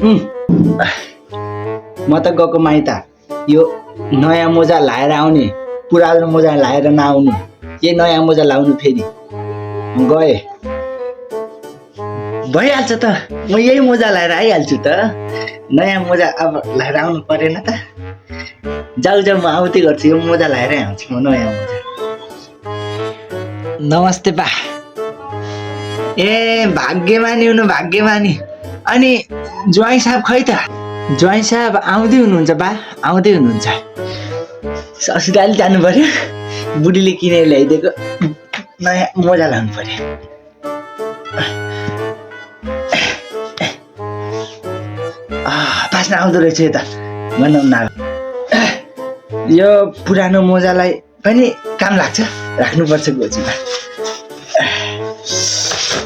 म त गएको माइत यो नयाँ मोजा लाएर आउने पुरानो मोजा लाएर नआउनु के नयाँ मोजा लाउनु फेरि गए भइहाल्छ त म यही मोजा लाएर आइहाल्छु त नयाँ मोजा अब लाएर आउनु परेन त जाऊ जाऊ म आउँदै गर्छु यो मोजा लाएरै आउँछु म नयाँ मोजा नमस्ते बा ए भाग्यमानी हुनु भाग्यमानी अनि ज्वाइँ साहब खै त ज्वाइँ साहब आउँदै हुनुहुन्छ बा आउँदै हुनुहुन्छ ससुराली जानु पर्यो बुढीले किनेर ल्याइदिएको नयाँ मोजा लाउनु पर्यो बास्न आउँदो रहेछ यता भनौँ न यो पुरानो मोजालाई पनि काम लाग्छ राख्नुपर्छ गोजीमा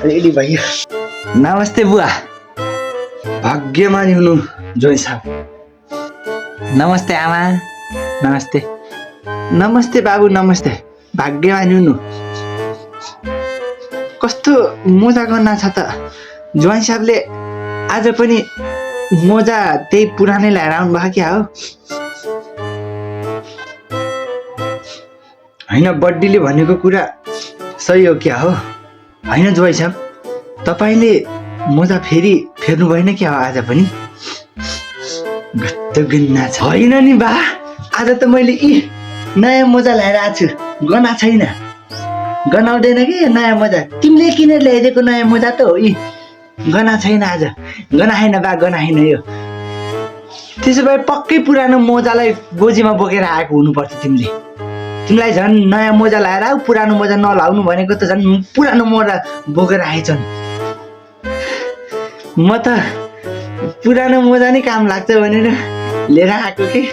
रेडी भयो नमस्ते बुवा भाग्यमानी हुनु जोइ साहब नमस्ते आमा नमस्ते नमस्ते बाबु नमस्ते भाग्यमानी हुनु कस्तो मोजा गन्ना छ त ज्वाइँ साहबले आज पनि मोजा त्यही पुरानै ल्याएर आउनु भएको क्या हो होइन बड्डीले भनेको कुरा सही हो क्या हो होइन ज्वाइँ साहब तपाईँले मोजा फेरि फेर्नु भएन क्या हो आज पनि गत्त गन्ना छ होइन नि बा आज त मैले नयाँ मोजा ल्याएर आएको छु गना छैन गनाउँदैन कि नयाँ मोजा तिमीले किनेर ल्याइदिएको नयाँ मोजा त हो गना छैन आज गनाएन बा गनाएन यो त्यसो भए पक्कै पुरानो मोजालाई गोजीमा बोकेर आएको हुनुपर्छ तिमीलाई झन् नयाँ मोजा लाएर आऊ पुरानो मोजा नलाउनु भनेको त झन् पुरानो मोजा बोकेर आएछन् म त पुरानो मोजा नै काम लाग्छ भनेर लिएर आएको कि